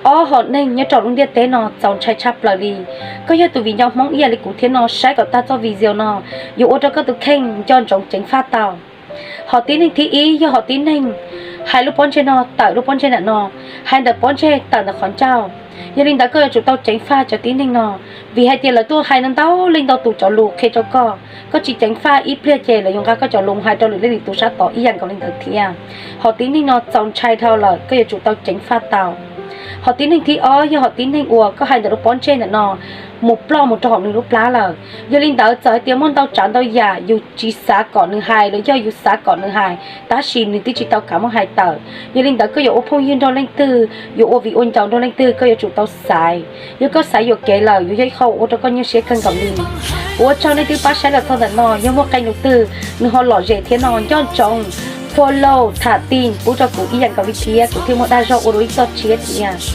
Ob hom neeg nyob rau lub ntiaj teb no txaus ntshai tshaj plaws li. Koj yog tus viv ncaus Hmoob ib yam li kuv thiab no, saib kom tag txoj video no, yuav ua rau koj tus kheej nco ntsoov ceev faj tau. Hom tib neeg thib ib yog hom tib neeg hais lub pob ntseg no tawm lub pob ntseg ntawm no, hais ntawm pob ntseg tawm ntawm qhov ncauj. Yog li ntawd koj yuav tsum tau ceev faj cov tib neeg no, vim hais tias lawv tuaj hais ntau ntau leej ntau tus cov lus qhia rau koj, koj tsis ceev faj ib pliag ces lawv yuav nqa koj cov lus mus hais rau lwm leej lwm tus sab tod ib yam nkaus li ntawd thiab. Hom tib neeg no txaus ntshai dhau lawm, koj yuav tsum tau ceev faj tau. Hom tib neeg thib ob yog hom tib neeg uas koj hais ntawm lub pob ntseg ntawm no mus ploj mus rau hauv nws lub plab lawm. Yog li ntawd txawm hais tias muaj ntau tsav ntau yam yus tsis xav kom nws hais los yog yus xav kom nws hais tab sis nws twb tsis tau kam muab hais tawm, yog li ntawd koj yuav ua phooj ywg nrog leej twg, yuav ua viv ua ncaus nrog leej twg koj yuav tsum tau xaiv. Yog koj xaiv yuam kev lawm yuav yog ib qho ua rau koj nyuaj siab kawg nkaus li. Kuv ua tsaug nej twb pab saib los txog ntawm no, yog muaj qee leej twg nws ho lom zem thiab no nco ntsoov follow, tham tim pub rau kuv ib yam nkaus li thiab, kuv thiaj muaj dag zog ua dua ib txoj tshiab thiab.